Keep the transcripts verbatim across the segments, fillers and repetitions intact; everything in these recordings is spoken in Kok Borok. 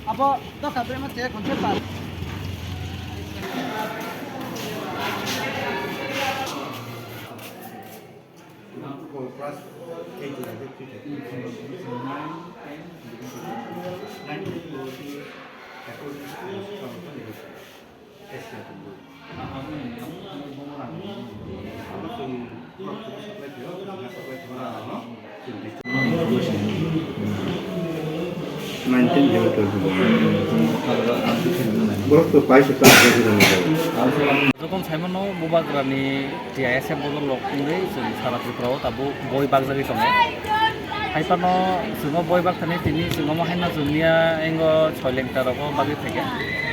Abo dosa brema che khonse pa. Class eight to nine, ten, eleven, twelve, nine, ten, eleven, twelve, according to the Borok to paisa ta. Jokhon saimano bubagrani T I S F bodol rok wngwi chwng sara Tripura o tabuk boi bakjagwi tongo. Hai phano chwng o boi bakthani tini chwng omo haino chwng miya engo Soilengta rogo bagwi phaikha.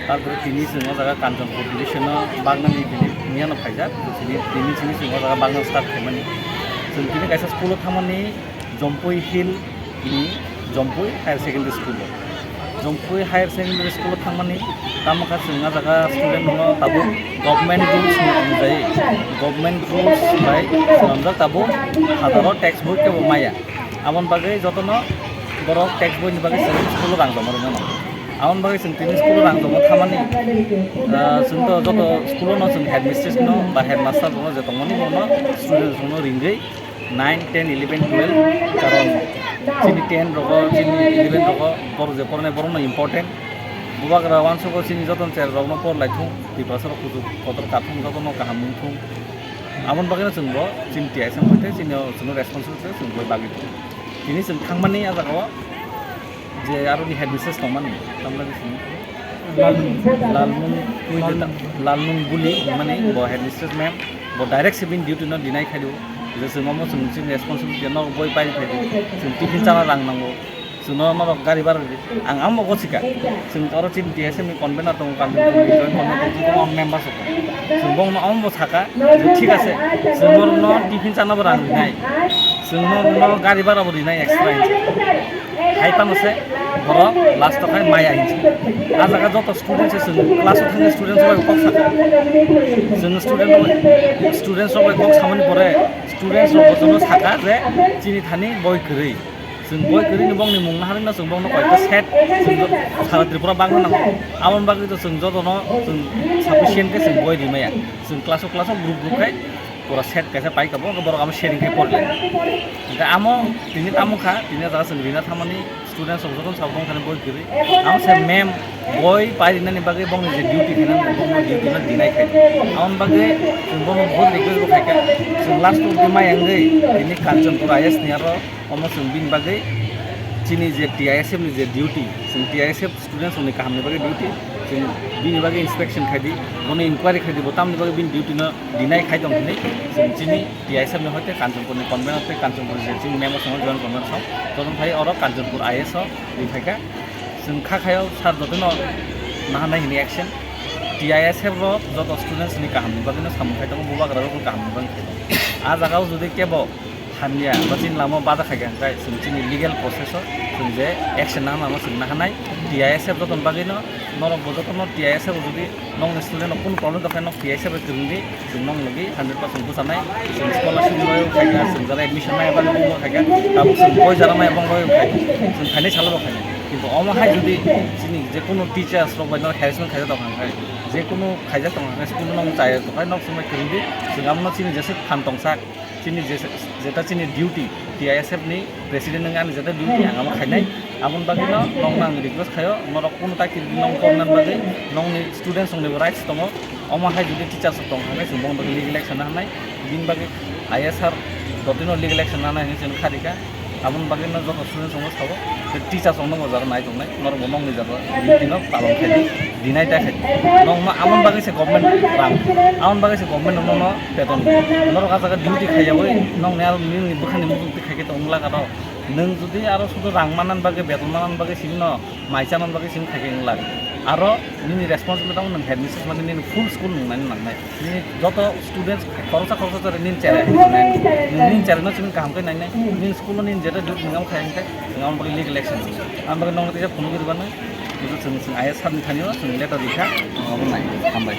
Tarpore tini chwng o jaga Kanchanpur division o baknani tini miya no phaijak. Tini, tini chini chwng o jaga bakna start khaimani. Chwng tini kaisa school o thangmani Jompui Hill ni Jompui Higher Secondary School o. Jompui Higher Secondary School o thangmani tamo kha chwng o jaga student no tabuk government rules ni onujai, government rules bai swnamjak tabuk hazaro textbook kebo maya. Aboni bagwi jotono borok textbook ni bagwi chwng school o rang joma rwmano. Aboni bagwi chwng tini school o rang joma thamani, ah, chwng to joto school o no chwng headmistress no ba headmaster no je tongmani bono student no ringwi nine, ten, eleven, twelve, karon chini ten rogo, chini eleven rogo, borok je pornai borok no important. Bubagra uansugo chini jotono cherairokno por lai thung, Tiprasa rok kuchuk kotor kathung jotono kaham wng thung. Aboni bagwino chwng bo chini T I S F hoite chini o chwngno responsible khe chwng boi bagwi tongo. Tini chwng thangmani a jagao je aroni headmistress tongmani, tamni bagwi chwng Lalmung. Lalmung Buli. Lalmung Buli hwnmani bo headmistress ma'am, bo direct se bini duty no deny khai di o. Je chwng omo chwng chini responsibility no boi pai khai di. Chwng tiffin chana rang nango. Chwngno norok gari bara rwdi. Ang amo gosikha. Chwng oro chini T S M ni convener tongo, convener tongo, joint convener tongo, chwng tongma member sokha. Chwng bongno amo bo sakha, je thik ase, chwng norokno tiffin chana bo rang rinai. Chwng norokno gari bara bo rinai extra hinwi. Hai tamo se borok last o khai maya hinwi. A jaga joto student se chwng class o thangwi student rok bai kok sakha. Chwng student rok bai, student rok bai kok samani pore student rok bo chwngno sakha je chini thani boi kwrwi. Chwng boi kwrwini bongni mung naharwino chwng bongno koita set chwng sara Tripura bagwi nango. Aboni bagwi to chwng jotono chwng sufficient khe chwng boi rimaya. Chwng class o class o group group khai pura set kaisa pai tongo, borok amo sharing khai porlai. Hwnkhe amo tini tamo kha, tini o jaga chwng rina thangmani students rok jotono sabo bongthani boi kwrwi. Amo se ma'am boi pai rinani bagwi bongni je duty khainani bongno duty no deny khai. Aboni bagwi chwng bono bohut request bo khaikha. Chwng last o twi maya wngwi tini Kanchanpur I A S ni aro Omo chwng bini bagwi chini je T I S F ni je duty, chwng T I S F students rokni kahamni bagwi duty, chwng bini bagwi inspection khai di, bono inquiry khai di, bo tamni bagwi bini duty no deny khai tong hwnwi chwng chini T I S F ni hoite Kanchanpur ni convener tei Kanchanpur je chini member song join convener song, joto phai oro Kanchanpur I A S o ri phaikha. Chwng kha khayo sir jotono naharnai hwnwi action. T I S F rok joto students ni kahamni bagwi no samung khai tongo, bubagra rok bo kahamni bagwi khai tongo. A jaga o jodi kebo hamya ba chini lama o bada khaikha hwnkhe chwng chini legal process o chwng je action nang nang chwng naharnai. T I S F joto ni bagwi no norok bo joto no T I S F o jodi nokni student rok kunu problem tongkha nok T I S F bai kwrwng di chwng nok logi hundred percent bwchanai. Chwng scholarship ni bagwi khaikha, chwng jara admission nai bagwi bo khaikha, tabuk chwng boi jara mai bong bagwi khaikha, chwng khainai salo bo khainai. Kintu omo hai jodi chini je kunu teachers rok bai no harassment khaijak tongkha hwnkhe, je kunu khaijak tongkha hwnkhe school no chaya tongkha nok chwng bai kwrwng di chwng amo no chini jesa phan tongsak. Chini je, jeta chini duty, T I S F ni president wngwi ani jeta duty ang amo khainai. Aboni bagwi no nokno ang request khaio, norok kunu ta kiri nong korna bagwi nokni students rokni bo rights tongo. Omo hai jodi teachers rok tong hwnkhai chwng bongni bagwi legal action na hwnai. Bini bagwi I A S sir jotino legal action na hwnai hwnwi chwng kha rikha. Aboni bagwi no joto students rokno sabo, tei teachers rokno bo jara nai tongnai, norok bo nokni jora duty no palon khai di, deny ta khai di. Nokno aboni bagwi se government rang, aboni bagwi se government rokno no beton. Norok ah jaga duty khaiyawi nokni aro nini bwkhani muchung twi khai khe tong glak aro. Nwng jodi aro sudu rang manna bagwi, beton manna bagwi simi no mai chana bagwi simi khai khe glak. Aro nini responsibility tamo nwng headmistress mani nini full school nung nani nangnai. Nini joto students khoroksa khoroksa chari nini chera hinwi nai. Nini chera no chini kaham khe nainai. Nini school o nini jeta duty nangam khai hwnkhe nangam bagwi legal action. Ang bagwi nongni tisa phunugwi rwbanai. Bujo chwng chwng I A S sir ni thani o chwng letter rikha. Obo nai. Hambai.